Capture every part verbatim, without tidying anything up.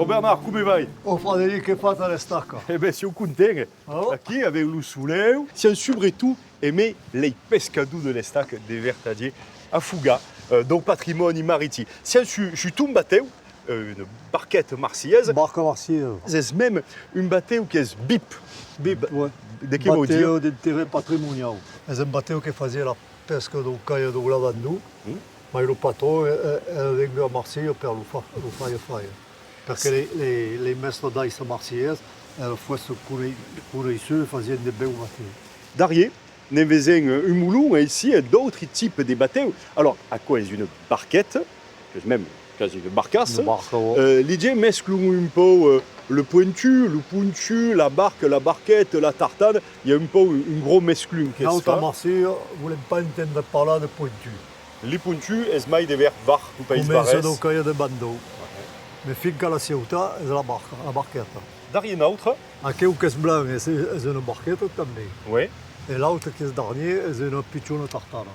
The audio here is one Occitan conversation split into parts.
Bernard, coma vai? Ò Frederic, que fas a l'estaca? E ben, siáu content, eh? Ò. Aquí, avèm lo soleu. Siam subretot emé lei pescadors de l'estaca de Vertadier a Fogar, eh, dau patrimòni maritim. Siam sus, sus ton batèu, eh, una barqueta marselhesa. Barca marselhesa. Es mème un batèu qu'es bip. Bip, ouais. De qué vòu dire? Batèu d'interès patrimoniau. Es un batèu que fasiá la pesca dau caire dau Lavandon, mai lo patron, eh, eh, èra vengut a Marselha per lo fa-, lo faire faire. Perque lei, lei, lei mèstres d'aiça marselhés èran fòrça conei-, coneissuts e fasián de bèus batèus. Darrier, ne vesèm, eh, un molon, aicí, e d'autri tipes de batèus. Alors, aquò es una barqueta, qu'es mème quasi una barcassa. Una barca, ouais. Eh, lei gents mesclon un pauc, eh, le pointu, lo ponchut, la barca, la barqueta, la tartana, i a un pauc un, un gròs mesclum que se fa. Nautres a Marselha, volèm pas entendre parlar de pointu. Le ponchut es mai de vèrs Var, lo País Varenc. Comença dau caire de Bandon. Mès fin qu'a la Ciutat es la barca, la barqueta. Darrier nautre. Aqueu qu'es blanc es, es una barqueta tanben. Oui. E l'autre qu'es darnier es una pichona tartana.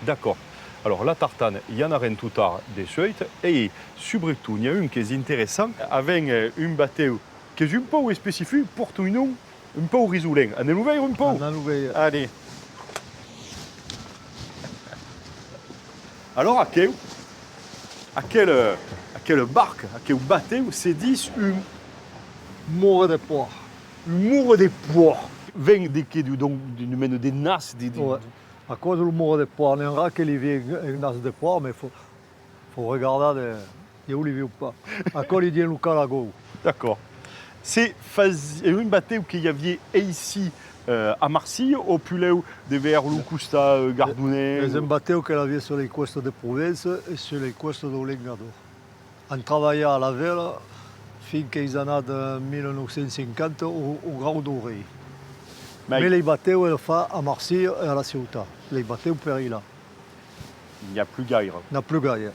D'acòrd. Alors, la tartana, i anarem tot ara de suita. E subretot, n'i a un qu'es interessant. Avèm, eh, un batèu qu'es un pauc especific, pòrta un nom un pauc risolent. Anem lo veire un pauc? Anem lo veire. Allez. Alors, aqueu, aquel, aquel barc, aqueu batèu, se ditz un... Morre de pòrc. Un morre de pòrc. Ven de qué? D'un, d'un, d'un mena de nas, de, de... Ouais. Aquò es lo morre de pòrc, n'ai un rat que li vien un nas de pòrc, mès fau, fau regardar de, ieu li viu pas. Aquò li dien lo calagòu. D'acòrd. Se fas-, es un batèu que i aviá aicí, eh, a Marselha, o puslèu de vèrs lo costat, eh, gardonenc? Es un batèu que l'aviá sus lei còstas de Provença e sus lei còstas dau Lengadòc. An trabalhat a la vela fin queis annadas, eh, mila nòu cents cinquanta, au, au Grau dau Rei. Mès lei batèus èran fachs a Marselha e a la Ciutat. Lei batèus per i la. N'i a plus gaire. N'i a plus gaire.